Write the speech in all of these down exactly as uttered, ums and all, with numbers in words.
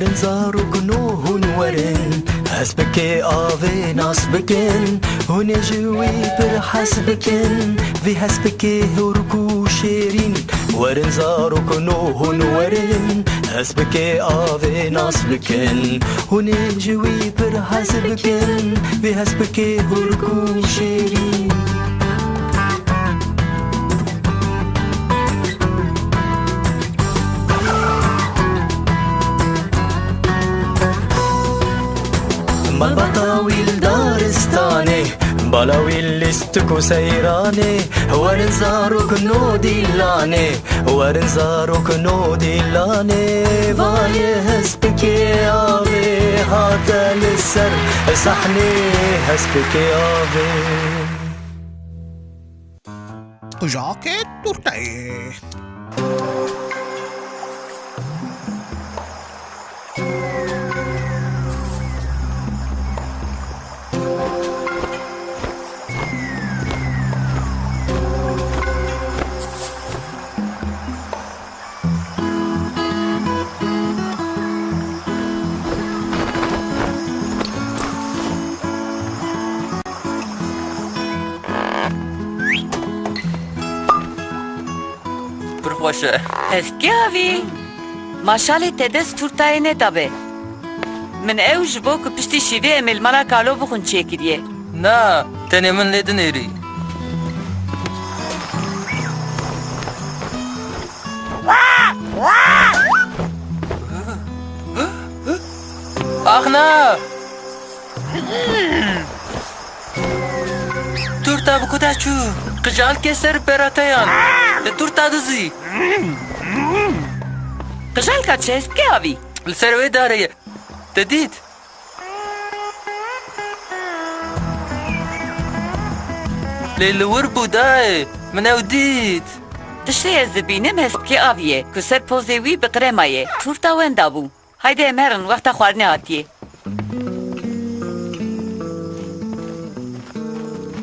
Zarok no hûn werin, hespikê avê nas bikin, hûn ê ji wî pir hez bikin, vî hespikê hûrk û şêrîn. Werin zarok no hûn werin, hespikê avê nas bikin, hûn ê ji wî pir hez bikin, vî hespikê hûrk û şêrîn. Malbata wî li daristanê, bala wî lîstik û seyranê, werin zarok no dîlanê, werin zarok no dîlanê, vayê hespikê avê hate li ser sahnê, hespikê avê. Qijake turteyê. Pir xweş e. Hespikê avî. Maşalê te dest turtayê netabe. Min ew ji bo ku piştî şîvê em ê li mala kalo bixwin çêkiriye. Na, tenê min lê dinêrî. Ax na! Turta bi ku de çû? Qijalkê ser berateyan. Li turta dizî. Qijalka çi, hespikê avî? Li ser wê darê ye. Te dît? Lê li wir bû dayê. Min ew dît. Tiştê ez dibînim hespikê avî ye, ku ser pozê wî bi qirema ye. Turta wenda bû. Haydi em herin, wexta xwarinê hatiye.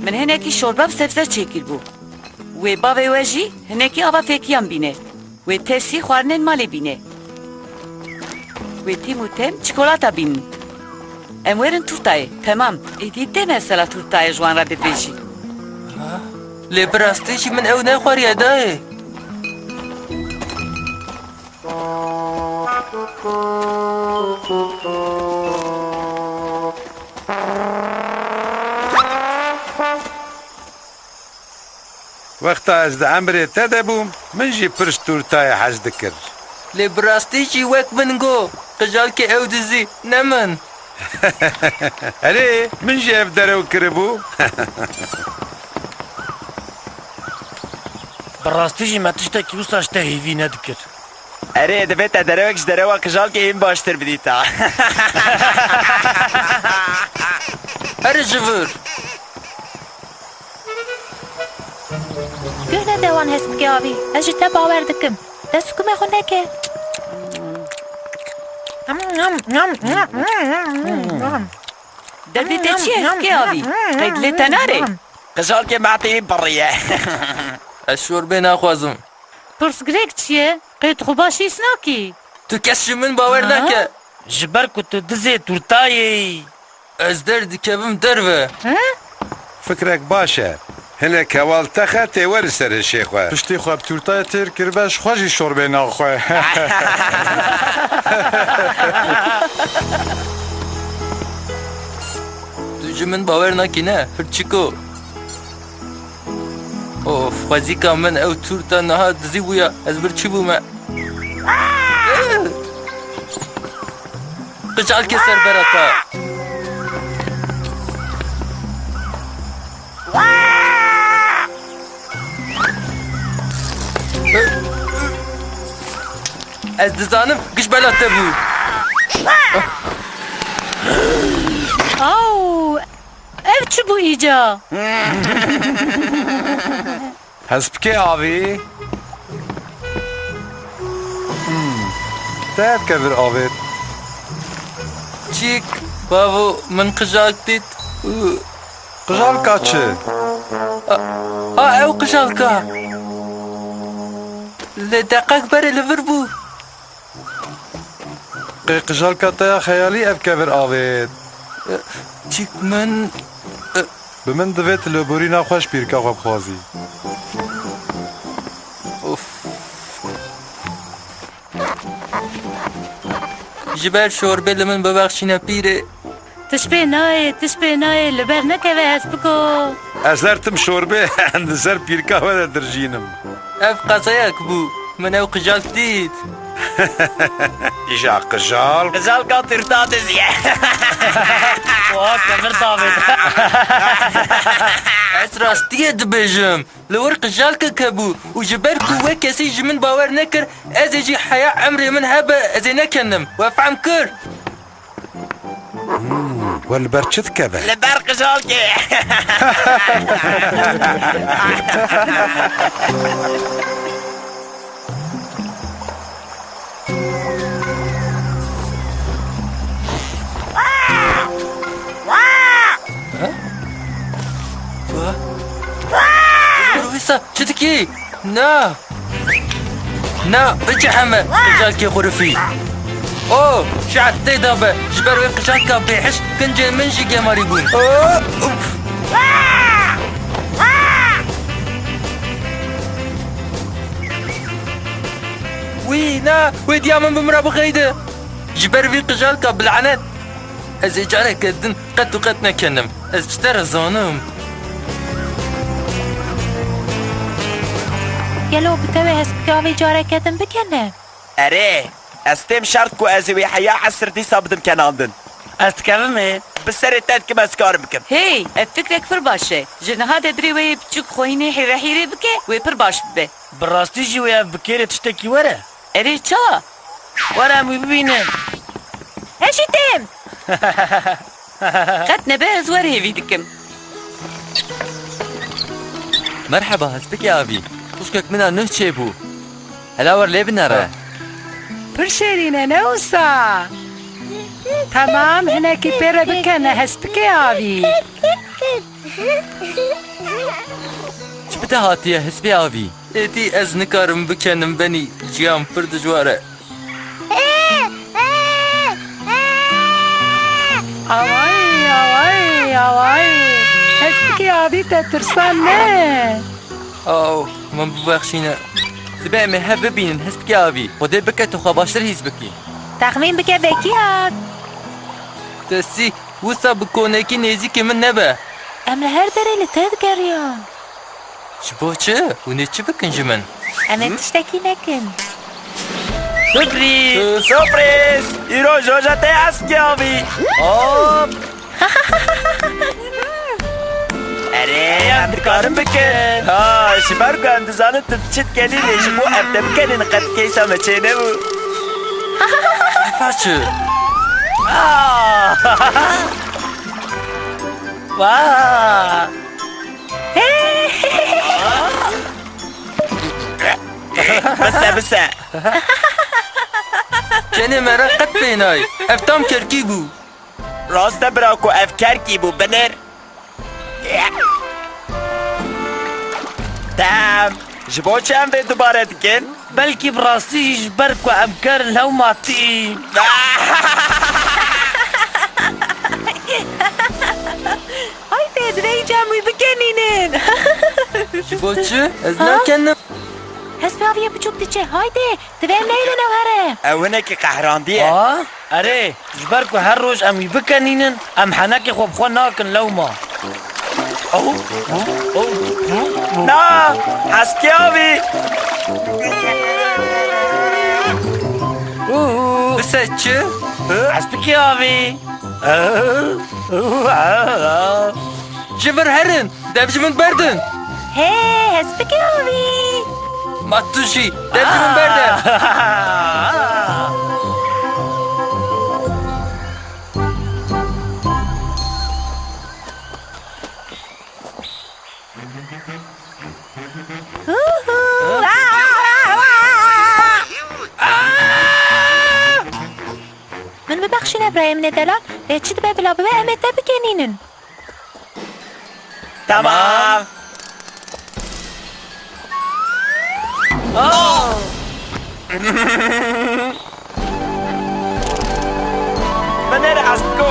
Min hinekî şorba bi sebze çêkiribû. Wê bavê we jî hinekî ava fêkiyan bîne. Wê tesî xwarinên malê bîne. Wê tîm û tem çikolata bînin. Em werin turtayê. Temam. Êdî dê mesela turtayê ji wan re bibêjî. Lê bi rastî jî min ew nexwariye dayê. Wexta ez di emrê te de bûm, min jî pir ji turtayê hez dikir. Lê bi rastî jî wek min got, qijalkê ew dizî, ne min. Erê, min jî ev derew kiribû. Bi rastî jî me tiştekî wisa ji te hêvî nedikir. Erê, divê te derewek ji derewa qijalkê hîn baştir bidîta. Erê ji vir. Guh nede wan hespikê avî. Ez ji te bawer dikim. Dest û kumê xwe neke. Derdê te çi ye hespikê avî? Qey dilê te nare? Qijalkê me tê biriye. Ez şorbê naxwazim. Pirsgirêk çi ye? Qey tu xwe baş hîs nakî? Tu kes ji min bawer Ha? nake. Ji ber ku tu dizê turtayê yî. Ez derdikevim derve. He? Fikrek baş e. Hinek heval texe tê weri ser hişê xwe. Piştî xwe bi turtayê têr kiribe, ji xwe jî şorbê naxwe. Tu ji min bawer nakî ne, pirçiko. Of, xwezîka min ew turta niha dizî bûya, ez birçî bûme. Qijalkê serberata. Ez dizanim giş bela te bû. Aw! Ev çi bû îca? Hespikê avî. Hmm. Te ev kevir avêt. Çîk, bavo, min qijalk dît. Qijalka çi? Ha, ew qijalka. Lê deqek berê li vir bû. Qê qijalka te ya xeyalî ev kevir avêt? Çik min? Bi min divê tu lêborîna xwe ji pîrka xwe bixwazî. Of. Ji ber şorbê li min bibexşîne pîrê. Tişt pê nayê, tişt pê nayê, li ber nekeve hespiko. Ez her tim şorbê li ser pîrka we de dirjînim. Ev qezayek bû. Min ew qijal dît. Îja qijal. Qijalka tirta diziye. Oha, kevir davêt. Ez rastiyê dibêjim. Li wir qijalkek hebû û ji ber ku we kesî ji min bawer nekir, ez ê jî heya emrê min hebe ez ê nekenim. We fehm kir? Hmm, we li ber çi dikeve? Li ber qijalkê. Wisa çi dikî? Na! Na, biciheme, qijalkê xurifî. O, şehr tê de be, ji ber wê qijalka bêhiş, kincên min jî gemarî bûn. O, uf. Wî, na, wê diya min bi min re bixeyde. Ji ber vî qijalka bilanet, ez ê careke din qet û qet nekenim. Ez ji te re zanim. Gelo bi te wê hespikê avê careke din bikene? Erê, ez têm şert ku ez ê wê heya esir dîsa bidim kenandin. Ez dikevim ê? Bi serê te dikim ez karim bikim. Hey, ev fikrek pir baş e. Ji niha de dirê wê yê biçûk xwehînê hîrehîrê bike, wê pir baş bibe. Bi rastî jî wê ev bi kêrê tiştekî were? Erê ça? Were em wî bibînin. Heşî têm! Qet nebe ez wer hêvî dikim. Merheba, hespikê avî. Xwişkek min a nuh çêbû. Hela wer lê binere. Pir şêrîn e, ne wisa? Temam, hinekî pê re bikene, hespikê avî. Çi bi te hatiye, hespê avî? Êdî ez nikarim bikenim benî, jiyan pir dijwar e. Away, away, away. Hespikê avî te tirsan ne? Aw, min bibexşîne. Sibe em ê hev bibînin, hespikê avî. Xwedê bike tu xwe baştir hîs bikî. Texmîn bike vekî hat. Tesî, wisa bi konekî nêzîkî min nebe. Em li her derê li te digeriyan. Ji bo çi? Hûn ê çi bikin ji min? Em ê tiştekî nekin. Surprîz! Surprîz! Îroj roja te ye, hespikê avî. Hop! Erê, em dikarin bikin. Ha, ji ber ku em dizanin tu çi dikenî lê ji bo em te bikenîn qet keysa me çênebû. Paçi. Ah! Wah! Bise, bise. Çênê me re qet pê nayê. Ev tam kerkî bû. Rast e bira ku ev kerkî bû, binêr. Tam. Ji bo çi em vê dubare dikin? Belkî bi rastî jî ji ber ku em ker lewma tî. Haydi, divê îca em wî bikenînin. Ji bo çi? Ez Ha? nakenim. Hespê aviyê biçûk diçe. Haydi, divê em neynin ew here. Ew hinekî qehrandiye. Ha? Erê, ji ber ku her roj em wî bikenînin, em henekê xwe bi xwe nakin lewma. Na, hespikê avî. Bise çi? Hespikê avî. Ji vir herin, dev ji min berdin. Hê, hespikê avî. Ma tu jî, dev ji min berde. Min bibexşîne birayê min ê delal, lê çi dibe bila bibe em ê te bikenînin. Tamam. Oh! Nere ez go.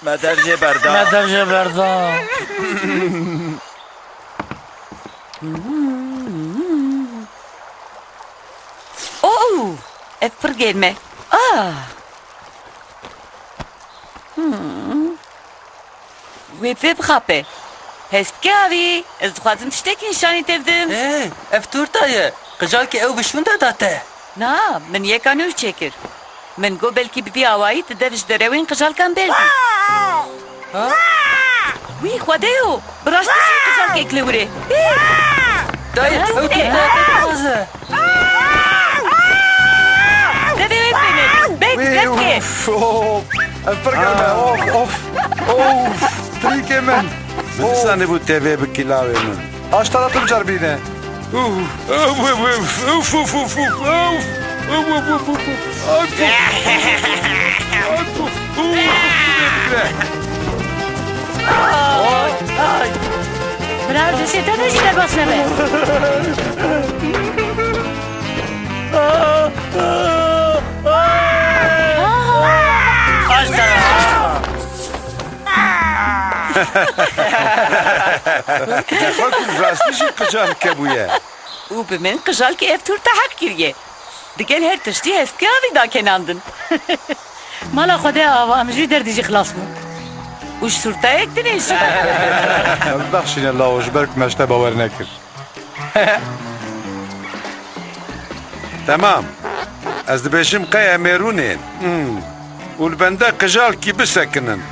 Me dev jê berda. Me dev jê berda. Oh, ev pir germ e. Ah. Hmm. Wê vê bixape. Hespikê avî, ez dixwazim tiştekî nîşanî te bidim. Ê, ev torta ye. Qijalkê ew bi şûnde da te. Na, min yeka nû çêkir. Min got belkî bi vî awayî tu dev ji derewên qijalkan berdî. Ha? Wî Xwedê yo, bi rastî jî qijalkek li wir e. Dayê, ew torta te dixwaze. Devê wê bêne. Bek, Wî, bek. Uf, of. Ev pir germ e. Aa. Of, of. Of. Trîkê min. Min Of. Dizanîbû tê vê bikî lawê min. Aşta da tu biceribîne. Uf, uf, uf, uf. Ay, uf. Ay, uf. Ay, ay. Bira, dişê te de jî derbas nebe. Aşta. Xwe ku rastî jî qijalke bûye. Û bi min qijalkê ev turte heq kiriye. Digel her tiştî hespikê avî dakenandin. Mala Xwedê ava, em ji vî derdî jî xilas bûn. Û ji turteyek din ê jî. Em bexşîne lawo, ji ber ku me ji te bawer nekir. Temam. Ez dibêjim qey em ê rûnên. Hmm. Û li bende qijalkî bisekinin.